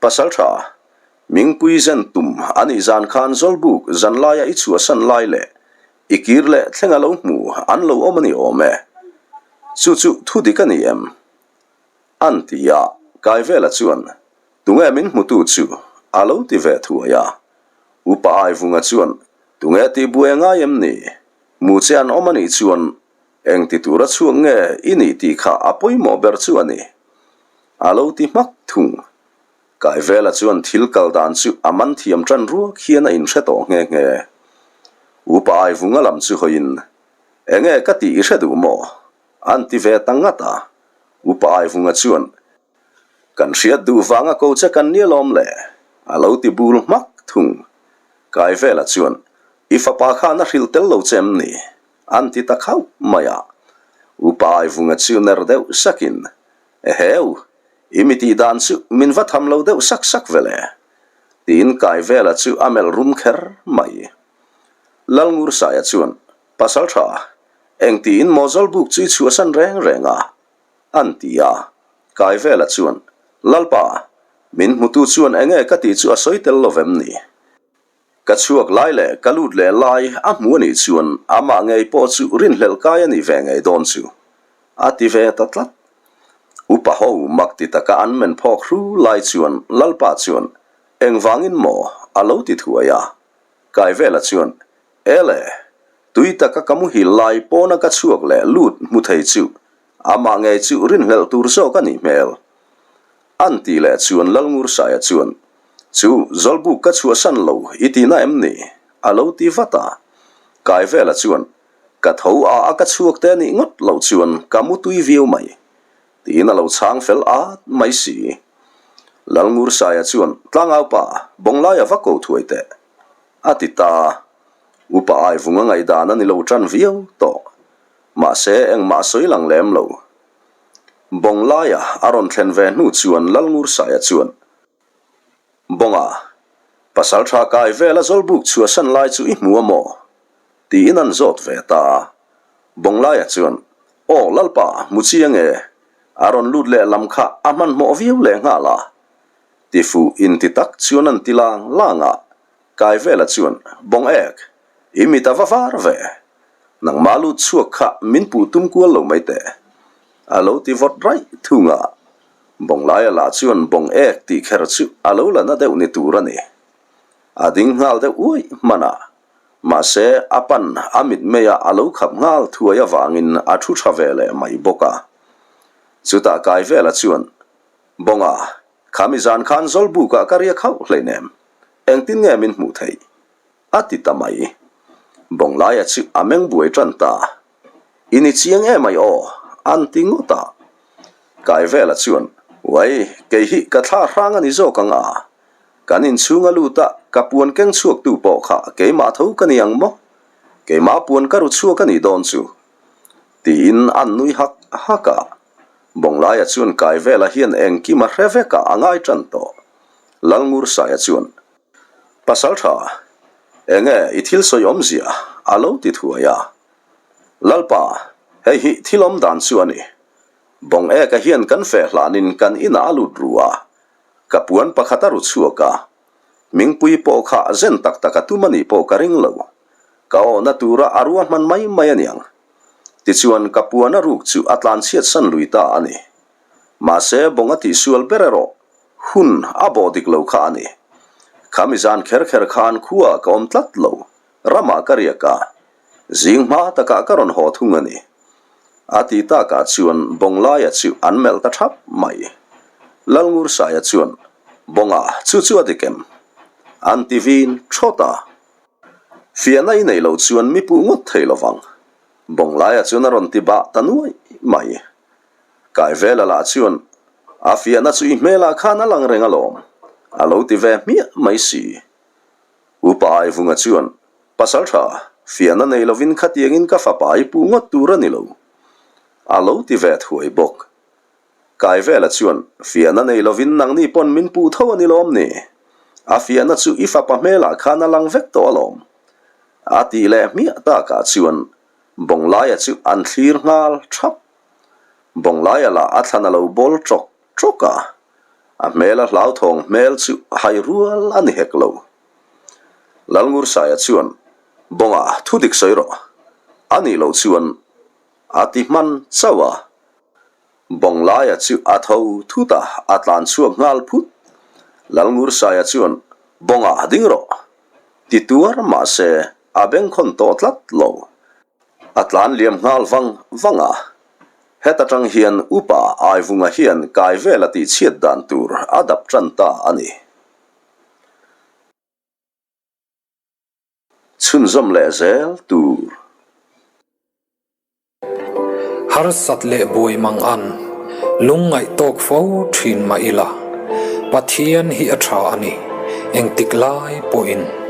Pasal tha, Mingpui zen tum a nih zan khan Zawlbuk zan laia i chhuahsan lai leh i kir leh thleng a lo hmu an lo awm a ni awm e. Chu chu thu dik a ni em? An ti a, Kaivela chuan, Tunge min hmutu chu? a lo ti ve thuai a. Upa Aivunga chuan, Tunge tihbuai a ngai em ni? Hmu che an awm a nih chuan Eng ti tura chhuak nge i nih tih kha a pawimawh ber chu a ni. A lo ti hmak thung. Kaivela chuan thil kal dan chu a man thiam tan ruak hian a inhre tawh nghe nghe. Upa Aivunga lam chu hawiin, Enge ka tih i hre duh maw? An ti ve ta ngat a. Upa Aivunga chuan, Kan hriat duh vanga ko che kan ni alawm le, a lo ti bul hmak thung. Kaivela chuan. I fapa khan a hrilh tel lo che em ni? An ti ta khauh mai a. Upa Aivunga chu ner deuh sakin, Eheu, i mi tih dan chu min va tham lo deuh sak sak ve le, tiin Kaivela chu a melh rum kher mai. Lalngursaia chuan, Pasal tha, engtiin maw Zawlbuk chu i chhuahsan reng reng a? an ti a. Kaivela chuan, Lalpa, min hmutu chuan enge ka tih chu a sawi tel lo vem ni? Ka chhuak lai leh ka lut leh lai a hmu a nih chuan amah ngei pawh chu rinhlelh kai a nih ve ngei dawn chu a ti ve ta tlat. Upa ho mak ti taka an men phawk hru lai chuan Lalpa chuan engvangin maw a lo ti thuai a. Kaivela chuan Ele, tui taka ka muhil lai pawna ka chhuak leh lut hmu thei chu amah ngei chu rinhlelh tur zawk a nih hmel. An tih leh chuan Lalngursaia chuan, Chu, Zawlbuk ka chhuahsan lo i tihna em ni? a lo ti vat a. Kaivela chuan, Ka tho a a ka chhuak te nih ngawt loh chuan ka mu tui viau mai, tiin a lo chhang fel at mai si. Lalngursaia chuan, Tlangaupa, Bawnglaia va ko thuai teh, a ti ta. Upa Aivung a ngaihdan a ni lo tan viau tawh. Mahse, engmah a sawi lang lem lo. Bawnglaia a rawn thlen ve hnu chuan Lalngursaia chuan, Bawnga, pasal tha kai vela Zawlbuk chhuahsan lai chu i hmu a maw? tiin an zawt ve ta a. Bawnglaia chuan, Aw Lalpa, hmu chiang e, a rawn lut leh lam kha a hmanhmawh viau leh nghal a. Tifuh inti tak chuan an ti lang lang a. Kaivela chuan, Bawng ek, i mit a va var ve. Nangmah lut chhuak kha min puh tum kual lo mai teh. A lo ti vawt raih thung a. Bawnglaia lah chuan bawng ek tih kher chu a lo la na deuh ni tur a ni. A ding nghal deuh uaih hman a. Mahse, a pan a mitmeiah a lo khap nghal thuai avangin a thu tha ve leh mai bawk a. Chutah Kaivela chuan, Bawnga, khami zan khan Zawlbukah ka riak hauh hleinem. Engtin nge min hmuh theih? A ti ta mai. Bawnglaia chu a meng buai tan ta. I ni chiang em ai aw, an ti ngawt a. Kaivela chuan, Uai, kei hi ka thla hrang a ni zawk ang a. Kan inchhung a lut a, ka puan keng chhuaktu pawh kha keimah tho ka ni ang maw? Keimah puan ka ru chhuak a nih dawn chu. Tiin an nui hak hak a. Bawnglaia chuan Kaivela hian engkim a hre vek a, a ngai tan tawh. Lalngursaia chuan, Pasal tha, enge i thil sawi awmzia a lo ti thuai a. Lalpa, hei hi thil awm dan chu a ni. Bawng eka hian kan feh hlanin kan inah a lut ru a, ka puan pakhat a ru chhuak a. Mingpui pawh kha zen tak tak a tum a nih pawh ka ring lo. Ka awhna tura a ruahman mai mai a niang. Tichuan ka puan a ruk chu a tlanchhiat san lui ta a ni. Mahse bawng a tihsual ber erawh Hun a bawh dik lo kha a ni. Khami zan kher kher khan khua ka awm tlat lo, ramah ka riak a, zing hma takah ka rawn haw thung a ni. A ti takah chuan Bawnglaia chu an melh ta thap mai. Lalngursaia chuan, Bawnga, chu chu a dik em? An ti vin thawt a. Fiahna i neih loh chuan mi puh ngawt thei lovang. Bawnglaia chuan a rawn ti bah ta nuai mai. Kaivela lah chuan, A fiahna chu i hmelah khan a lang reng alawm, a lo ti ve hmiah mai si. Upa Aivunga chuan, Pasal tha, fiahna nei lovin khatiangin ka fapa i puh ngawt tur a ni lo, a lo ti ve thuai bawk. Kaivela chuan, Fiahna nei lovin nangni pawn min puh tho a ni lawm ni? A fiahna chu i fapa hmelah khan a lang vek tawh alawm, a tih leh hmiah takah chuan Bawnglaia chu an thlir nghal thap. Bawnglaia lah a thlan a lo bawl ṭawk ṭawk a, a hmel a hlauthawng hmel chu hai rual a ni hek lo. Lalngursaia chuan, Bawnga thu dik sawi rawh. A nih loh chuan a ti hman chauh a. Bawnglaia chu a tho thut a, a tlan chhuak nghal phut. Lalngursaia chuan, Bawnga ding rawh. Ti tuar mahse a bengkhawn tawh tlat lo. A tlan liam nghal vang vang a, heta tang hian Upa Aivunga hian kai vel a tihchhiat dan tur a dap tan ta a ni. Chhunzawm leh zel tur.
Harsat leh buai mang an lungngaih tawk fo thin mah ila, Pathian hi a tha a ni, engtik lai pawhin.